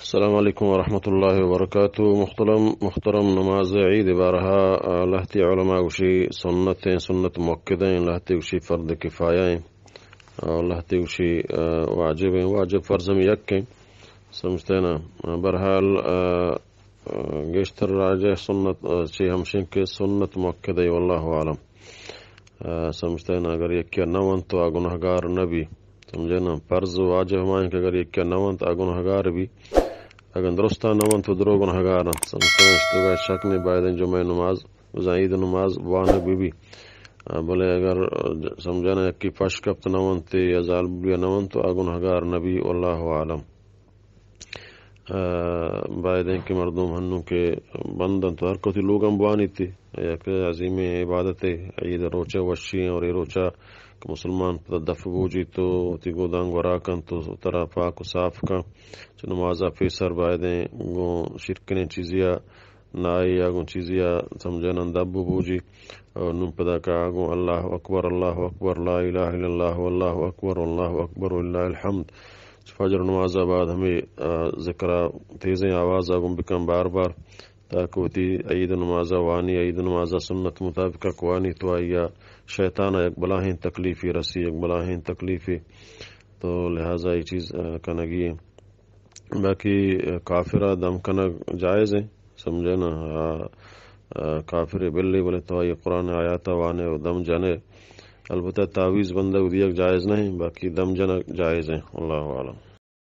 السلام علیکم ورحمۃ اللہ وبرکاتہ۔ محترم، محترم، نماز عید بارہا، آ، لہتے علماء گوشی سنت ہیں، سنت مؤکدہ ہیں، لہتے گوشی فرض کفایہ ہیں، اور لہتے گوشی، آ، واجب ہیں۔ واجب فرض ہم یک ہیں، سمجھتے ہیں نا؟ بہرحال، آ، آ، گیشتر راجح سنت، آ، چی ہمشیں کہ سنت مؤکدہ ہے، واللہ عالم۔ آ، سمجھتے ہیں نا؟ اگر یکیا نہ ونت تو آ گناہگار نہ بی۔ سمجھے نا؟ فرض و واجب ہمائیں کہ اگر یکیا نہ ونت آ گناہگار بی۔ اگر درستا نہ ونت تو درو گناہگار انت۔ سمجھتے ہیں؟ اشتوگا شک نہیں، باید ہیں جمعہ نماز، بزاں عید نماز وانگ بی بی۔ آ، بلے اگر، آ، سمجھے نا، یکی پش کپت نہ ونت یا زال بی نہ ونت تو آ گناہگار نہ بی، واللہ عالم۔ آ، باید ہیں کہ مردم ہنوں کہ بند انت تو ہر کسی لوگاں بوانیتی۔ یک عظیمیں عبادتے، عید روچہ وشی ہیں، اور اے روچہ کہ مسلمان پدا دف بوجی تو وتی گوداں گورا کن تو ترا پاک و صاف کن۔ چہ نمازا پیسر باید ہیں گوں شرکنیں چیزیا نائی یا گوں چیزیا سمجھنن دب بوجی۔ اور نون پدا کا گوں اللہ اکبر، اللہ اکبر، لا الہ الا اللہ، واللہ اکبر، واللہ اکبر، وللہ الحمد۔ فجر نماز بعد ہمیں، آ، ذکر تیزیں آواز گوں بکن بار بار، تاکہ وتی عید نماز وانی، عید نماز سنت مطابق کوانی تو آیا شیطان یک بلاہیں تکلیفی رسی، یک بلاہیں تکلیفی۔ تو لہذا یہ چیز، آ، کنگی ہیں۔ باقی کافر ء دم کنگ جائز ہیں، سمجھے نا؟ آ، آ، کافر بلی بلے تو آئی قرآن آیات وانے و دم جنے۔ البتہ تعویذ بندگ دیگ جائز نہیں، باقی دم جنگ جائز ہیں۔ اللہ عالم۔